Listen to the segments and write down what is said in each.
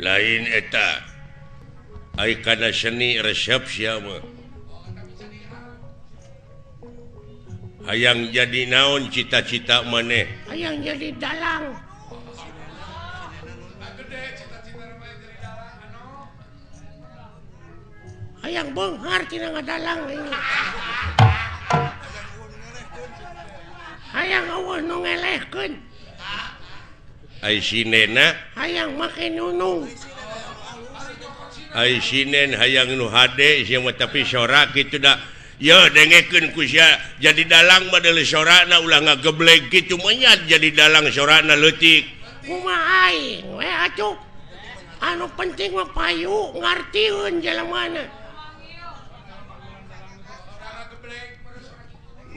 Lain eta ai kana seni resep sia mah. Hayang jadi naon cita-cita maneh? Hayang jadi dalang. Hayang beunghar tina ngadalang aing. Hayang eueuh nu ngelehkeun. Ai sinena hayang make nunung. Ai sinen hayang nu hade sia mah tapi sora kitu da. Ye dengekeun ku sia jadi dalang mah deuleu sorana ulah ngageblek kitu menyat jadi dalang sorana leutik. Kumaha aing we atuh. Anu penting mah payu ngartieun jelemana.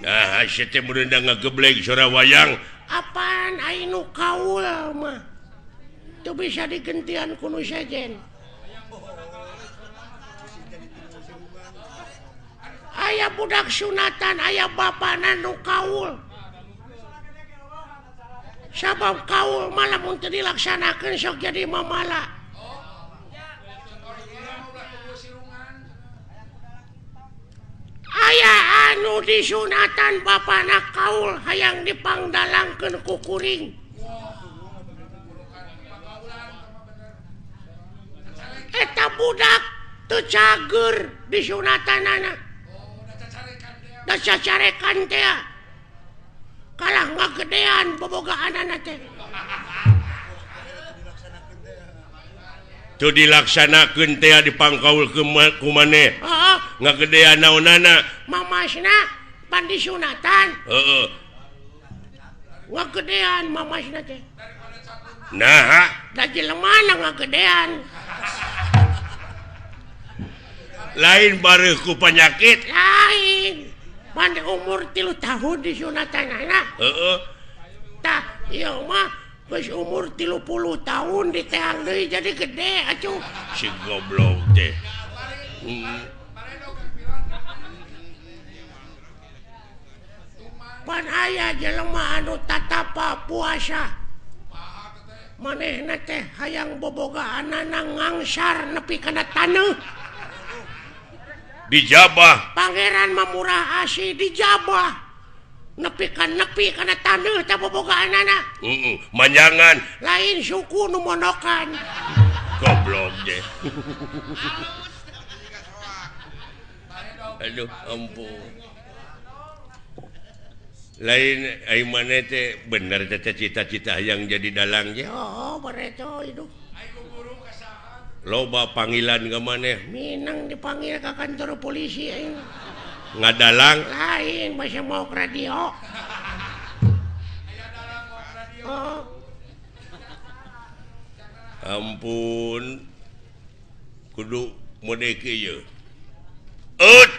Nah, sia teh mun ngageblek sora wayang. Apaan aing nu kaul mah teu bisa digentian ku nu sejen. Aya budak sunatan aya bapana nu kaul. Sabab kaul mah lamun teu dilaksanakeun sok jadi mamala. Aya anu disunatan bapana kaul hayang dipangdalangkeun ku kuring. Eta budak teu cager disunatanana. Da cacarekan teh kalah ngagedean bobogaanana teh. Teu dilaksanakeun teh dipangkaul ku maneh. Heeh. Ngagedean naonana? Mamasna pan disunatan. Heeh. Ngagedean mamasna teh. Naha? Da jelemana ngagedean. Lain bareuh ku panyakit. Lain. Pan umur 3 tahun disunatanana. Heeh. Tah ieu mah geus umur 30 tahun diteang deui jadi gede atuh. Si goblok teh. Pan aya jelema anu tatapa puasa. Manehna teh hayang bobogaanana ngangsar nepi kana taneuh. Dijabah. Pangeran mah murah asih dijabah. Nepi ka nepi kana taneuh teh bobogaanana. Heeh, manjangan. Lain suku nu monokan. Goblok teh. Aduh, ampun. Lain ai maneh teh bener teh cita-cita hayang jadi dalang ge. Oh, bareto hidup. Loba panggilan ka maneh. Minang dipanggil ka kantor polisi aing. Ngadalang? Lain basa mau ke radio. Oh. Ampun. Kudu mode kieu. Eut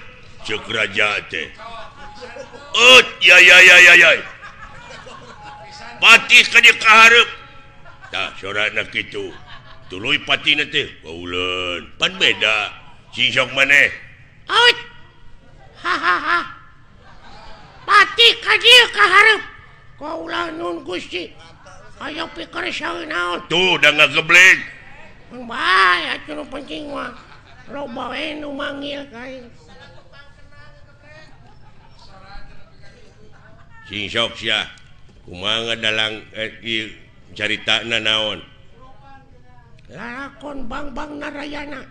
ceuk raja teh. Eut ya ya ya ya ya. Patih ka dieu ka hareup. Tah sorana kitu. Tuluy patina teh kauleun. Pan beda. Sing sok maneh. Eut. Ha ha ha. Patih ka dieu ka hareup. Kaula nun Gusti. Aya pikir saeun naon. Tuh da ngageblek. Bae atuh nu penting mah. Loba we nu manggil ka aing. Sing sok sia. Kumaha dalang ieu caritana naon? Lalakon Bangbang Narayana.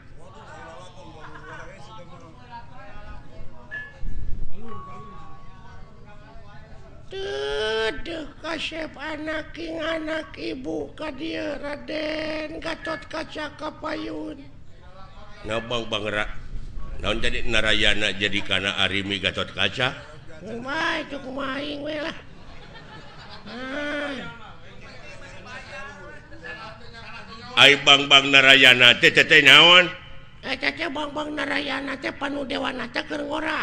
Teuh kasep anak king anak ibu ka dieu Raden Gatot Kaca Kapayun. Ngabang Bang naon jadi Narayana jadi kana Arimi Gatot Kaca? Kumaha itu kumaha aing we lah. Ah. Ai Bangbang Narayana teh teh naon? Eta teh Bangbang Narayana teh panu dewana teh keur ngora.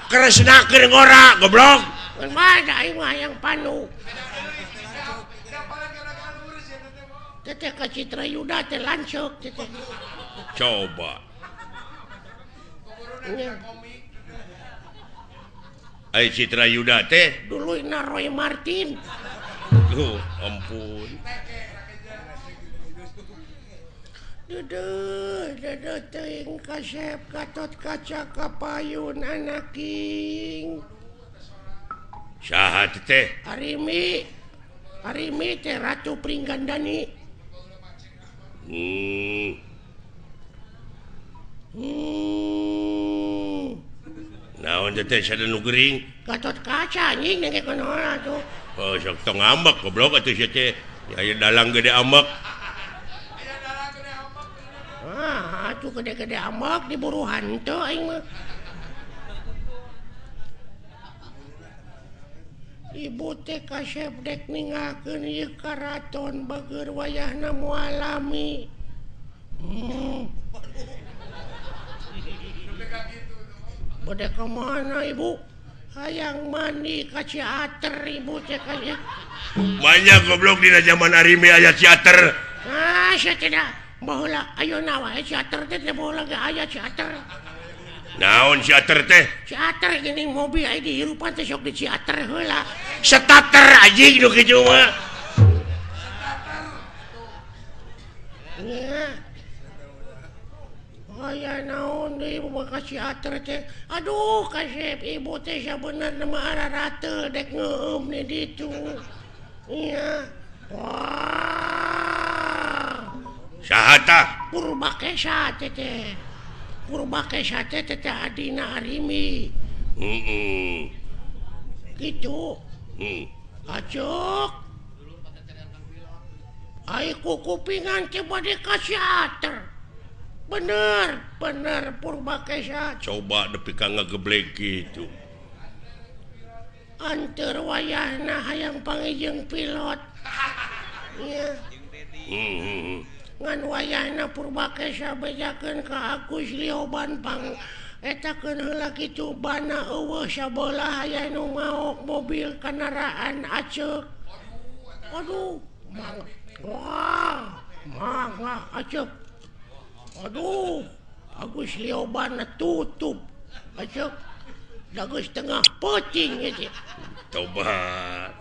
Kresna keur ngora goblok. Kumaha da aing mah hayang panu. Teteh ka Citra Yuda teh lanceuk teteh. Coba. Ai Citra Yuda teh duluyna Roy Martin. Duh, ampun. Deudeuh deudeuh teuing kasep Gatot Kaca kapayun anaking. Saha teh? Arimi. Arimi teh Ratu Pringgandani. Naon teh sada nu gering? Gatot Kaca anjing nengke kunaon atuh. Oh, sok tong ambek goblok atuh sia teh. Aya dalang gede ambek. Aya dalang gede ambek. Ah, atuh gede-gede ambek diburu hantu aing mah. Ibu teh kasep dek ninggalkeun ieu karaton bageur wayahna moal lami. Bade ka mana ibu? Hayang mandi ka Ciater ibu teh ka. Banyak goblok dina zaman Arimi aya Ciater. Ah, sia tidak. Baheula ayeuna wae Ciater teh teh baheula ge aya Ciater. Naon Ciater teh? Ciater geuning mobil aya dihirupan teh sok di Ciater heula. Starter anjing nu kitu mah. Nya. Aya naon deui ibu mah ka Ciater teh. Aduh kasep ibu teh sabenerna mah ararateul dek ngeueum di ditu. Nya. Wah. Saha tah? Purbakesa teh teh. Purbakesa teh teh adina Arimi. Heeh. Kitu. Acuk. Ai kukupingan teh bade ka Ciater. Bener, bener Purbakesa. Coba nepi ka ngageblek kitu. Anteur wayahna hayang panggih pilot. Nya. Ngan wayahna Purbakesa bejakeun ka Agus Lioban pang etakeun heula kitu bana eueuh sabelah aya nu maok mobil kendaraan aceuk. Aduh, mangga. Wah, mangga aceuk. Aduh, Agus Lioban tutup. Aceuk. Dagus tengah peuting ieu teh. Tobat.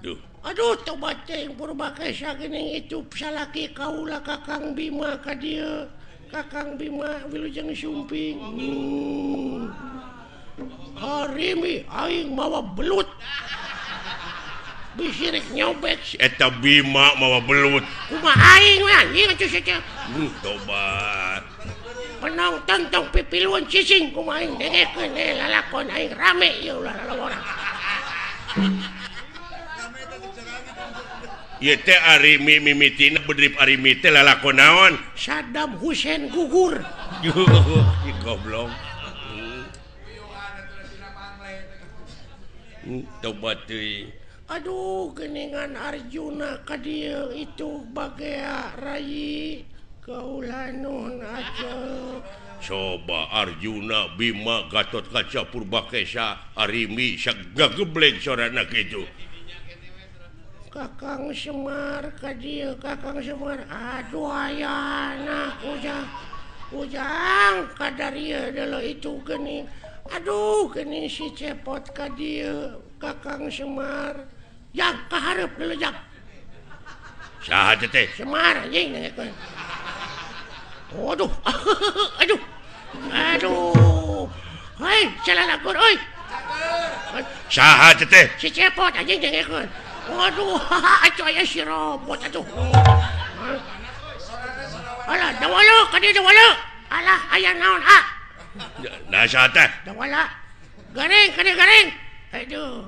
Duh. Aduh, tobat teh Purbakesa geuning itu salaki kaula Kakang Bima ka dieu. Kakang Bima wilujeng sumping. Arimi aing mawa belut. Bisi rek nyobek si eta Bima mawa belut. Kumaha aing we anjing atuh sia teh. Tobat. Penonton tong pipiluan cicing kumaha aing dengekeun lalakon aing rame ieu ulah lalawora. Ieu teh Arimi mimitina bedrip Arimi teh lalakon naon? Saddam Hussein gugur. Goblok. Tobat teuing. Aduh, geningan Arjuna ka dieu itu bagea rayi kaula nun aceuk. Coba Arjuna Bima Gatot Kaca Purbakesa Arimi sagageblek sorana kitu. Kakang Semar ka dieu, Kakang Semar. Aduh ayana ujang. Ujang kadarieu deuleu itu geuning. Aduh geuning si Cepot ka dieu, Kakang Semar. Jang ka hareup deuleu jang. Saha teh? Semar anjing dengekeun. Aduh. Aduh. Aduh. Hei, salalakon euy. Saha teh? Si Cepot anjing dengekeun. Waduh, atuh aya si robot atuh. Alah, dawala ka dieu dawala. Alah, aya naon ah? Nah, saha teh? Dawala. Gareng ka dieu gareng. Aduh.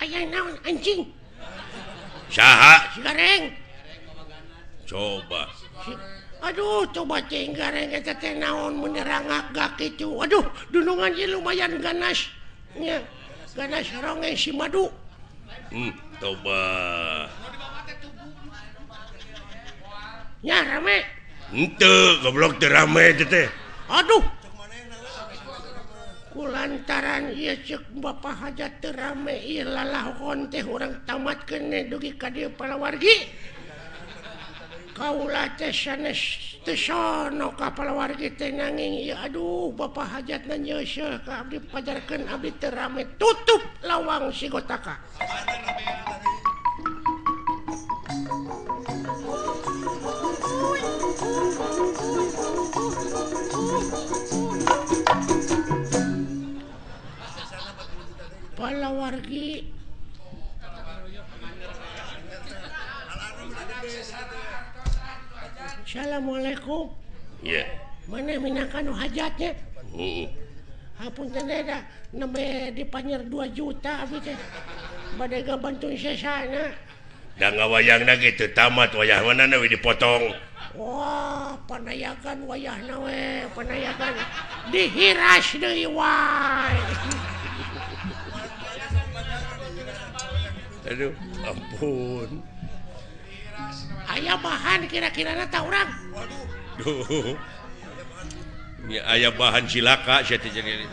Aya naon anjing? Saha? Si gareng. Coba. Aduh, coba cing gareng eta teh naon mun rangak kitu. Aduh, dunungan ieu lumayan ganas. Nya, ganas ronge si madu. Toba. Nya rame. Henteu, goblok teu rame teh. Aduh. Kulantaran ieu ceuk Bapak Hajat teu rame ieu lalahon teh urang tamatkeun dugi ka dieu palawargi. Kaula teh sanes teu sono ka palawargi teh nanging ieu aduh Bapak Hajatna nyeuseuh ka abdi pajarkeun abdi teu rame tutup lawang sigotaka. Palawargi Assalamualaikum. Iya. Mana minangka nu hajatnya? Heeh. Hapunten da nembe dipanyer 2 juta abdi teh. Bade gabantuan sesana. Da ngawayangna ge teu tamat wayah mana we dipotong. Wah, panayagan wayahna we, panayagan dihiras deui wae. Aduh, ampun. Aya bahan kira-kirana ta urang. Waduh. Nya aya bahan cilaka sia teh jadi.